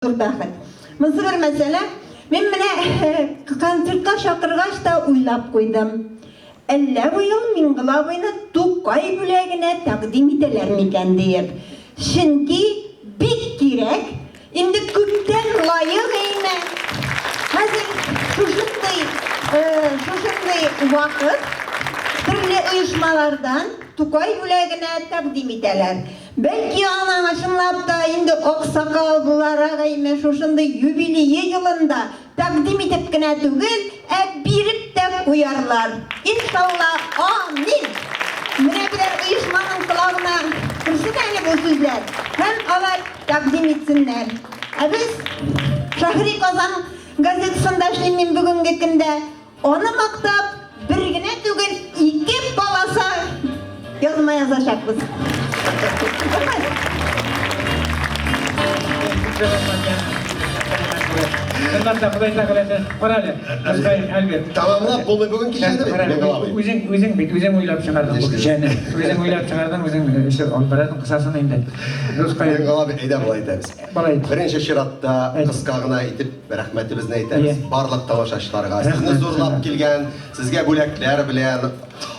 Зур бәхет. Монысы бер мәсьәлә. Мин менә концертка чакыргач та уйлап куйдым. Әллә быел Миңгол абыйны Тукай бүләгенә тәкъдим итәләр микән диеп. Чөнки бик кирәк, инде күптән лаек әйме. Хәзер шушындый, шушындый вакыт төрле оешмалардан Тукай бүләгенә тәкъдим итәләр. Бәлки аның чынлап та инде аксакал буларак әйме шушындый юбилее елында тәкъдим итеп кенә түгел, ә биреп тә куярлар. Иншалла, амин! Менә берәр оешманың колагына керсен әле бу сүзләр һәм алар тәкъдим итсеннәр. Ә без Шәһри Казан газетасында эшлим мин бүгенге көндә. Аны мактап, бер генә түгел, ике полоса язма язачакбыз. Чынлап та, Ходай Тәгалә, кара әле, Мөскаем, Альберт. Тәмамлап булмый бүген кичәне бит, Миңгол абый. Үзең, үзең бит, үзең уйлап чыгардың бу кичәне. Үзең уйлап чыгардың, үзең эше алып барасың, кысасың инде. Дускаем. Миңгол абый, әйдә болай итәбез. Болай ит. Беренче чиратта кыска гына итеп Рәхмәтебезне әйтәбез барлык тамашачыларга. Сезне зурлап килгән, сезгә бүләкләр белән,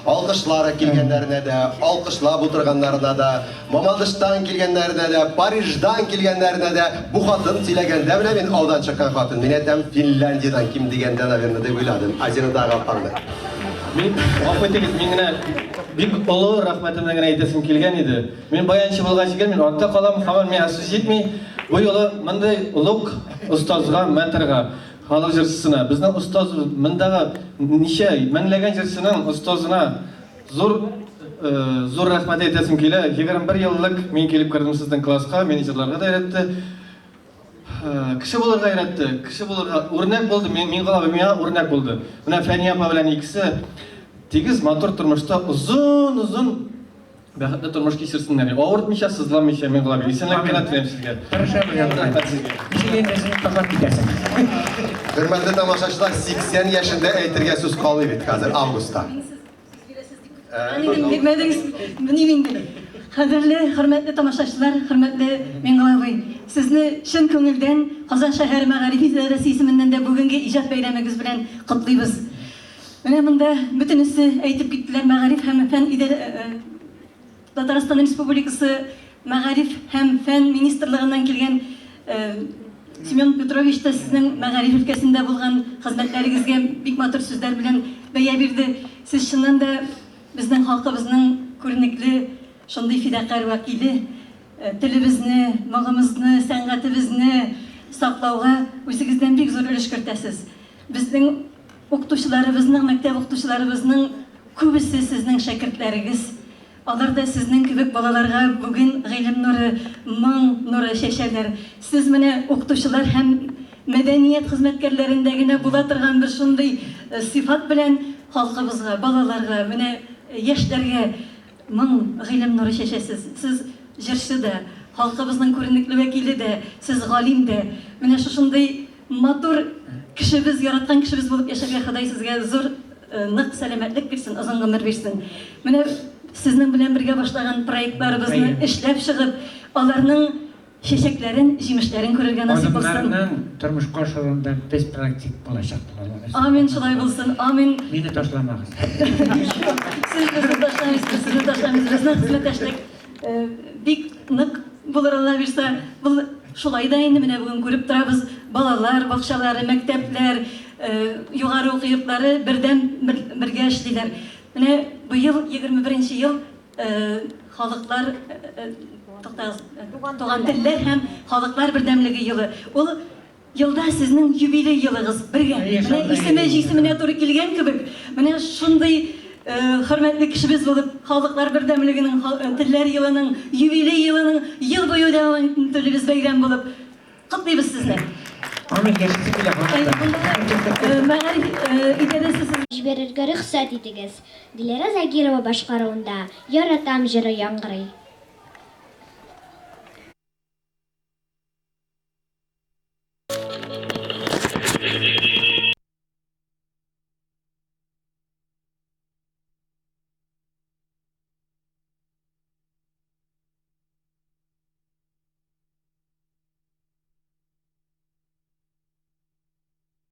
алкышлары килгәннәренә дә, алкышлап утырганнарына да, Мамадыштан килгәннәренә дә, Париждан килгәннәренә дә. Бу хатын сөйләгәндә менә мин алдан чыккан хатын, мин әйтәм, Финляндиядән ким дигәндә, наверное, дип уйладым. Азинадагы апаңны. Мин, гафу итегез, мин генә бик олы рәхмәтемне генә әйтәсем килгән иде. Мин баянчы булгач икән, мин артта калам, һаман миңа сүз җитми. Бу юлы мондый олуг остазга, мэтрга, халык җырчысына, безнең остаз, мондагы ничә меңләгән җырчының остазына зур зур рәхмәт әйтәсем килә. 21 ел элек мин килеп кердем сезнең класска, мине җырларга да өйрәтте. Кеше булырга өйрәтте, кеше булырга үрнәк булды, Миңгол абый миңа үрнәк булды. Менә Фәния апа белән икесе тигез матур тормышта озын-озын Бәхетле тормыш кичерсеннәр. Авыртмыйча, сызламыйча, Миңгол абый. Исәнлек кенә теләйм сезгә. Тырышабыз, Рәхмәт сезгә. Ничек инде син ташлап китәсең? Хөрмәтле тамашачылар, 80 яшендә әйтергә сүз калмый бит хәзер, августта. Бирмәдегез, белмим инде. Кадерле, хөрмәтле тамашачылар, хөрмәтле Миңгол абый, сезне чын күңелдән Казан шәһәре мәгариф идарәсе исеменнән дә бүгенге иҗат бәйрәмегез белән котлыйбыз. Менә монда бөтенесе әйтеп киттеләр, мәгариф һәм фән идарә Татарстан Республикасы мәгариф һәм фән министрлыгыннан килгән Семен Петрович та сезнең мәгариф өлкәсендә булган хезмәтләрегезгә бик матур сүзләр белән бәя бирде. Сез чыннан да безнең халкыбызның күренекле шундый фидакарь вәкиле, телебезне, моңыбызны, сәнгатебезне саклауга үзегездән бик зур өлеш кертәсез. Безнең Укытучыларыбызның, мәктәп укытучыларыбызның күбесе сезнең шәкертләрегез. Алар да сезнең кебек балаларга бүген гыйлем нуры, моң нуры чәчәләр. Сез менә укытучылар һәм мәдәният хезмәткәрләрендә генә була торган бер шундый сыйфат белән халкыбызга, балаларга, менә яшьләргә моң, гыйлем нуры чәчәсез. Сез җырчы да, халкыбызның күренекле вәкиле дә, сез галим дә. Менә шушындый Матур кешебез, яраткан кешебез булып яшәргә Ходай сезгә зур нык сәламәтлек бирсен, озын гомер бирсен. Менә сезнең белән бергә башлаган проектларыбызны эшләп чыгып, аларның чәчәкләрен, җимешләрен күрергә насыйп булсын. Адымнарның тормышка ашыруында без практик булачакбыз, Алла бирсә. Амин, шулай булсын, амин. Мине ташламагыз. Сез безне ташламыйсыз, без сезне ташламыйбыз. Безнең хезмәттәшлек Бик нык булыр, Алла бирса. Бу шулай да инде, менә бүген күреп торабыз, балалар бакчалары, мәктәпләр, югары уку йортлары бердәм бергә эшлиләр. Менә быел 21 нче ел халыклар, туктагыз, туган телләр һәм халыклар бердәмлеге елы. Ул Елда сезнең юбилей елыгыз бергә. Менә исеме җисеменә туры килгән кебек, менә шундый хөрмәтле кешебез булып, Халыклар бердәмлегенең, Телләр елының, юбилей елының ел буе дәвам ителебез бәйрәм булып. Котлыйбыз сезне. Амин, яшисе килә халыкта. Мәгариф идарәсе сез. Җибәрергә рөхсәт итегез. Диләрә Загирова башкаруында Яратам җыры яңгырый.